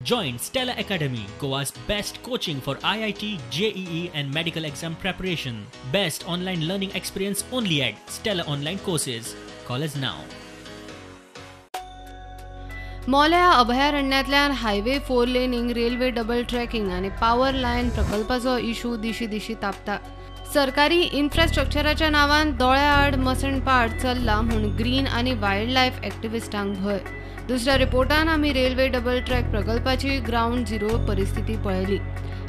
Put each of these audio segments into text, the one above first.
Join Stella Academy, Goa's best coaching for IIT, JEE and medical exam preparation. Best online learning experience only at Stella Online Courses. Call us now. मोल्या अभयारण्यांतल्यान highway 4 laning, railway double tracking आनी power line प्रकल्पाचो issue दिशी दिशी तापता. सरकारी इन्फ्रास्ट्रक्चराच्या नांवान दोळ्या आड मसणपाड चल्ला म्हूण green आनी वायल्ड लायफ एक्टिविस्टांक भंय. दुसऱ्या रिपोर्टान आमी रेल्वे डबल ट्रॅक प्रकल्पाची ग्रावंड झिरो परिस्थिती पळयली.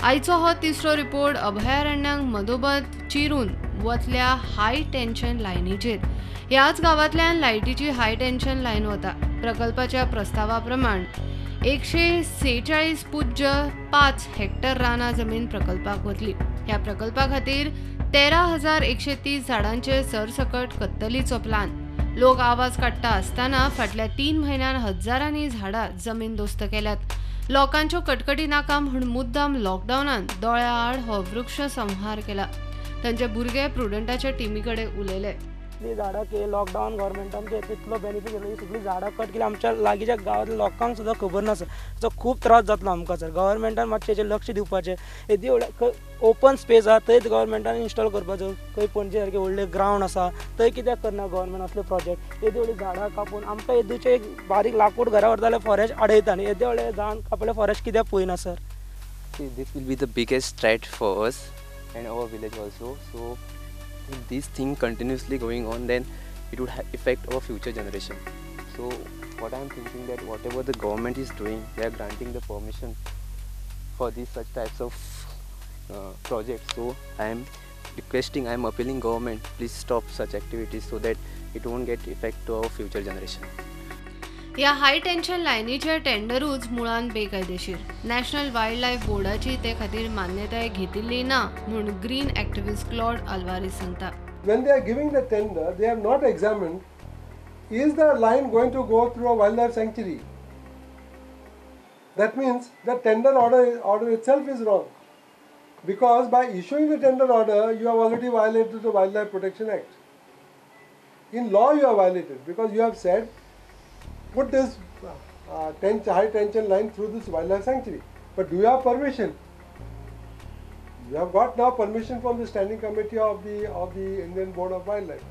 आयचो हो तिसरो रिपोर्ट अभयारण्यांक मदोमद चिरून वतल्या हाय टेन्शन लायनीचेर. ह्याच गांवांतल्यान लायटीची हाय टेन्शन लायन वता. प्रकल्पाच्या प्रस्तावा प्रमाण 146.5 हेक्टर रानां जमीन प्रकल्पाक वतली. ह्या प्रकल्पा खातीर 13,130 झाडांचे सरसकट कत्तलीचो प्लान. लोक आवाज काडटा आसतना फाटल्या 3 म्हयन्यान हजारांनी झाडां जमीन दोस्त केल्यात. लोकांच्यो कटकटी नाका म्हूण मुद्दाम लॉकडावनान दोळ्या आड हो वृक्ष संहार केला. तांचे भुरगे प्रुडंटाच्या टिमी कडेन उलयले. झाडां की लॉकडावन गव्हर्मेंटान तितलो बेनिफीट जालो, सगळीं झाडां कट केली. आमच्या लागींच्या गांवांतल्या लोकांक सुद्दां खबर ना सर, ताचो खूब त्रास जातलो आमकां सर. गव्हर्मेंटान मातशें हेचेर लक्ष दिवपाचें. येदी व्हडलें ओपन स्पेस आसा थंयच गव्हर्मेंटान इन्स्टॉल करपाचो. खंय पणजे सारकें व्हडलें ग्रावंड आसा थंय कित्याक करना गव्हर्मेंट असले प्रोजेक्ट. येदी व्हडलीं झाडां कापून आमकां येदीचें एक बारीक लाकूड घरा व्हरता जाल्यार फॉरेस्ट आडयता आनी येदे व्हडलें झाड कापल्यार फॉरेस्ट कित्याक पळयना sir. This will be the biggest threat for us and our village also. So if this thing continuously going on, then it would affect our future generation. So what I am thinking that whatever the government is doing, they are granting the permission for these such types of projects. So I am requesting, I am appealing government, please stop such activities so that it won't get effect to our future generation. ह्या हाय tension लायनीचे टेंडरूच मुळान बेकायदेशीर. National wild life बोर्डाची ते खातीर मान्यताय घेतिल्ली ना म्हूण green activist Claude Alvares सांगता. When they are giving the tender, they have not examined, is the line going to go through a wildlife sanctuary? That means the tender order itself is wrong. Because by issuing the tender order, you have already violated the Wildlife Protection Act. In law, you have violated because you have said, put this high tension line through this wildlife sanctuary. But do you have permission? You have got now permission from the Standing Committee of the Indian Board of Wildlife.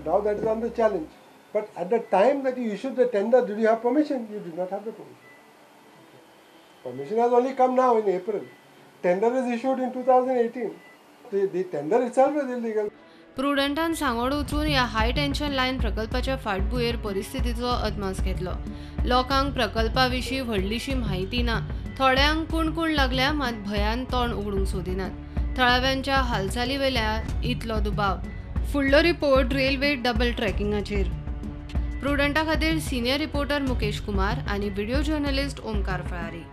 Now that is on the challenge. But at the time that you issued the tender, did you have permission? You did not have the permission. Okay. Permission has only come now in April. Tender is issued in 2018. The tender itself is illegal. प्रुडंटान सांगोड वचून ह्या हाय tension line प्रकल्पाच्या फाटभुंयेर परिस्थितीचो अदमास घेतलो. लोकांक प्रकल्पा विशीं व्हडलीशी म्हायती ना. थोड्यांक कुणकुण लागल्या मात भंयान तोंड उगडूंक सोदिनात. थळाव्यांच्या हालचाली वेल्या इतलो दुबाव. फुडलो रिपोर्ट रेल्वे डबल ट्रॅकिंगाचेर. प्रुडंटा खातीर सिनियर रिपोर्टर मुकेश कुमार आनी व्हिडिओ जर्नलिस्ट ओमकार फळारी.